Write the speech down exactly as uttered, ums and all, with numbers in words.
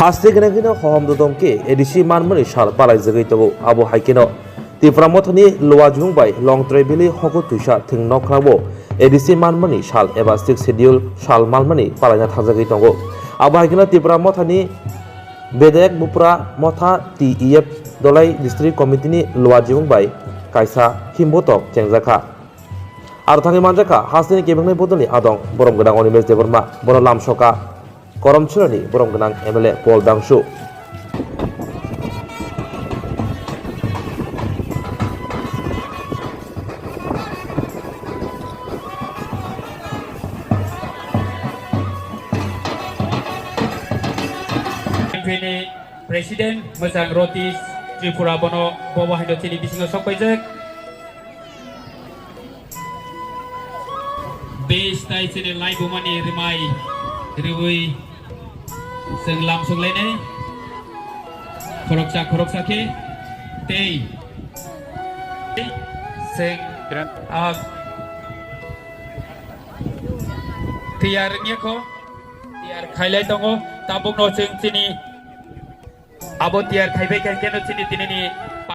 Haste gwnangwino hohom dodong khe A D C manmani sal palaijagwi tongo. Abo hai kheno Tipra Mothani Luajimung bai Longtrai Valley Hogo Twisa thwng nokhrao A D C manmani sal eba Sixth Schedule sal manmani palaina thajagwi tongo. Abo hai kheno Tipra Mothani Bedek Bupra Motha T E F Dolai District Committee ni Luajimung bai kaisa himbotok chengjakha. Aro thangwi manjakha hasteni kebengni bodolni adong borom gwnang Animesh Debbarma, bono lamsoka Koromchurani borom gwnang M L A Paul Dangsu. Bini President Mwchang Rotish Tripura bono bobo haino chini bisingo sokpaijak. Base tai chini laibumani rimai riwi chwng lamsok lainai khoroksa khoroksa khe tei chwng ah, tiyar wngya kho, tiyar khailai tongo, tabukno chwng chini abo tiyar khaibai khe keno chini tinini